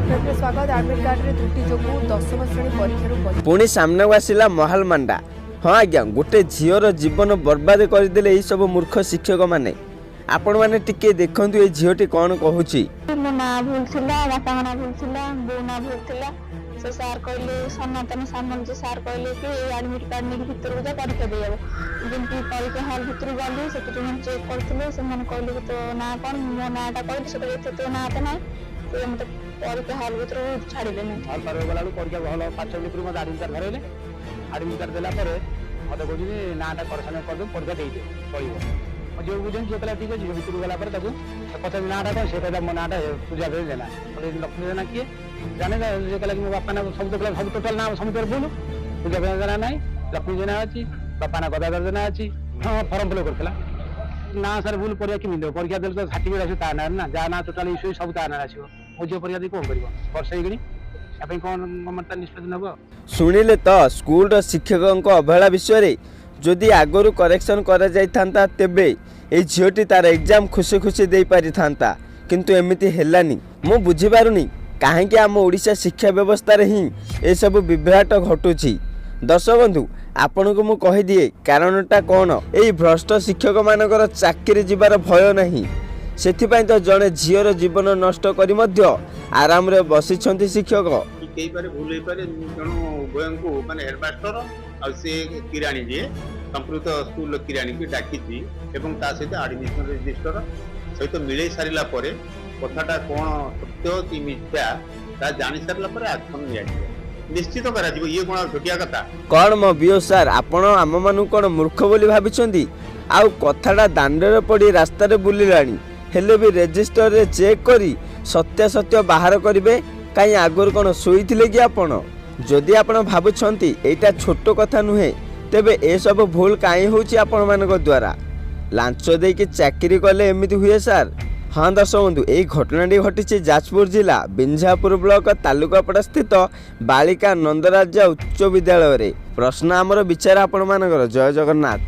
ବ୍ରେକ୍ରେ ସ୍ୱାଗତ। ଆଡମିଟ୍ କାର୍ଡରେ ତ୍ରୁଟି ଯୋଗୁଁ ଦଶମ ଶ୍ରେଣୀ ପରୀକ୍ଷାରୁ ବଞ୍ଚିତ ପୁଣି ସାମ୍ନାକୁ ଆସିଲା ମହାଲ ମାଣ୍ଡା। ହଁ ଆଜ୍ଞା, ଗୋଟେ ଝିଅର ଜୀବନ ବର୍ବାଦ କରିଦେଲେ ଏଇସବୁ ମୂର୍ଖ ଶିକ୍ଷକମାନେ। ଆପଣମାନେ ଟିକେ ଦେଖନ୍ତୁ, ଏଇ ଝିଅଟି କ'ଣ କହୁଛି। ମୋ ନାଁ ଭୁଲ ଥିଲା, ବାପାଙ୍କ ନାଁ ଭୁଲ ଥିଲା, ବୋଉ ନାଁ ଭୁଲ ଥିଲା। ସେ ସାର୍ କହିଲେ, ସନାତନ ସାମଲ ଯେ ସାର୍ କହିଲେ କି ଏଇ ଆଡମିଟ୍ କାର୍ଡ ନେଇକି ଭିତରକୁ ଯା, ପରୀକ୍ଷା ଦେଇହବ। ଯେମିତି ପରୀକ୍ଷା ହଲ୍ ଭିତରକୁ ଗଲି, ସେଠି ଯୋଉମାନେ ଚେକ୍ କରୁଥିଲେ, ସେମାନେ କହିଲେ କି ତୋ ନାଁ କ'ଣ? ମୋ ନାଁଟା କହିଲି। ସେ କହିଲେ, ଏଥିରେ ତୋ ନାଁ ତ ନାହିଁ। ସେ ମତେ ପରୀକ୍ଷା ହଲ୍ ଭିତରକୁ ଛାଡ଼ିଲେନି। ହଲ୍ ପାର ଗଲାବେଳକୁ, ପରୀକ୍ଷା ହଲ୍ 5 ମିନିଟ୍ ପୂର୍ବରୁ ମୋତେ ଆଡ଼ମିଟ୍ କାର୍ଡ଼ ଧରେଇଲେ। ଆଡ଼ମିଟ୍ କାର୍ଡ଼ ଦେଲା ପରେ ମୋତେ କହୁଛନ୍ତି, ନାଁଟା କରେକ୍ସନ୍ କରିଦେବୁ, ପରୀକ୍ଷା ଦେଇଦେ, ଚଳିବ। ମୋ ଝିଅକୁ ବୁଝେନି। ଝିଅ କହିଲା, ଠିକ୍ ଅଛି। ଝିଅ ଭିତରକୁ ଗଲା ପରେ ତାକୁ ପଚାରିଲି, ନାଁଟା କ'ଣ? ସେ କହିଲା, ମୋ ନାଁଟା ପୂଜା ଜେନା। କହିଲେ, ଲକ୍ଷ୍ମୀ ଜେନା କିଏ ଜାଣେ? ସେ କହିଲା କି ମୋ ବାପା ନାଁ। ସବୁ ଦେଖିଲା, ସବୁ ଟୋଟାଲ ନାଁ ସମସ୍ତଙ୍କର ଭୁଲ। ପୂଜା ଜେନା ନାହିଁ, ଲକ୍ଷ୍ମୀ ଜେନା ଅଛି, ବାପା ନାଁ ଗଦାଧର ଜେନା ଅଛି। ହଁ, ଫର୍ମ ଫିଲ୍ଅପ୍ କରିଥିଲା। ନା ସାର୍, ଭୁଲ ପରୀକ୍ଷା କେମିତି ଦେବ? ପରୀକ୍ଷା ଦେଲେ ତ ସାର୍ଟିଫିକେଟ୍ ଆସିବ ତା ନାଁରେ ନା, ଯାହା ନାଁ ଟୋଟାଲ ଇସ୍ୟୁ ସବୁ ତା ନାଁରେ ଆସିବ। ମୋ ଝିଅ ପରୀକ୍ଷା ଦେଇ କ'ଣ କରିବ? ବର୍ଷ ହେଇଗଣି। ତା ପାଇଁ କ'ଣ ଗଭର୍ଣ୍ଣମେଣ୍ଟ ତାର ନିଷ୍ପତ୍ତି ନେବ। ଶୁଣିଲେ ତ ସ୍କୁଲର ଶିକ୍ଷକଙ୍କ ଅବହେଳା ବିଷୟରେ? ଯଦି ଆଗରୁ କରେକ୍ସନ୍ କରାଯାଇଥାନ୍ତା, ତେବେ ଏଇ ଝିଅଟି ତାର ଏକ୍ଜାମ୍ ଖୁସି ଖୁସି ଦେଇପାରିଥାନ୍ତା। କିନ୍ତୁ ଏମିତି ହେଲାନି। ମୁଁ ବୁଝିପାରୁନି, କାହିଁକି ଆମ ଓଡ଼ିଶା ଶିକ୍ଷା ବ୍ୟବସ୍ଥାରେ ହିଁ ଏସବୁ ବିଭ୍ରାଟ ଘଟୁଛି। ଦର୍ଶକ ବନ୍ଧୁ, ଆପଣଙ୍କୁ ମୁଁ କହିଦିଏ କାରଣଟା କ'ଣ। ଏଇ ଭ୍ରଷ୍ଟ ଶିକ୍ଷକମାନଙ୍କର ଚାକିରି ଯିବାର ଭୟ ନାହିଁ। ସେଥିପାଇଁ ତ ଜଣେ ଝିଅର ଜୀବନ ନଷ୍ଟ କରି ମଧ୍ୟ ଆରାମରେ ବସିଛନ୍ତି ଶିକ୍ଷକ। ଠିକ୍ ହେଇପାରେ, ଭୁଲ ହେଇପାରେ। ତେଣୁ ଉଭୟଙ୍କୁ, ମାନେ ହେଡମାଷ୍ଟର ଆଉ ସେ କିରାଣୀ ଯିଏ ସମ୍ପୃକ୍ତ ସ୍କୁଲର କିରାଣୀକି ଡାକିଛି ଏବଂ ତା ସହିତ ଆଡମିସନ ରେଜିଷ୍ଟର ସହିତ ମିଳେଇ ସାରିଲା ପରେ କଥାଟା କ'ଣ ସତ୍ୟ କି ମିଥ୍ୟା, ତାହା ଜାଣି ସାରିଲା ପରେ ଆକ୍ସନ ନିଆଯିବ, ନିଶ୍ଚିତ କରାଯିବ। ଇଏ କ'ଣ ଆଉ ଛୋଟିଆ କଥା? କ'ଣ ମୋ ବିଓ ସାର୍, ଆପଣ ଆମମାନଙ୍କୁ କ'ଣ ମୂର୍ଖ ବୋଲି ଭାବିଛନ୍ତି? ଆଉ କଥାଟା ଦାଣ୍ଡରେ ପଡ଼ି ରାସ୍ତାରେ ବୁଲିଲାଣି, ହେଲେ ବି ରେଜିଷ୍ଟରରେ ଚେକ୍ କରି ସତ୍ୟାସତ୍ୟ ବାହାର କରିବେ? କାହିଁ, ଆଗରୁ କ'ଣ ଶୋଇଥିଲେ କି ଆପଣ? ଯଦି ଆପଣ ଭାବୁଛନ୍ତି ଏଇଟା ଛୋଟ କଥା ନୁହେଁ, ତେବେ ଏସବୁ ଭୁଲ କାହିଁ ହେଉଛି ଆପଣମାନଙ୍କ ଦ୍ୱାରା? ଲାଞ୍ଚ ଦେଇକି ଚାକିରି କଲେ ଏମିତି ହୁଏ ସାର୍। ହଁ ଦର୍ଶକ ବନ୍ଧୁ, ଏହି ଘଟଣାଟି ଘଟିଛି ଯାଜପୁର ଜିଲ୍ଲା ବିଞ୍ଝାପୁର ବ୍ଲକ ତାଲୁକାପଡ଼ା ସ୍ଥିତ ବାଳିକା ନନ୍ଦରାଜା ଉଚ୍ଚ ବିଦ୍ୟାଳୟରେ। ପ୍ରଶ୍ନ ଆମର, ବିଚାର ଆପଣମାନଙ୍କର। ଜୟ ଜଗନ୍ନାଥ।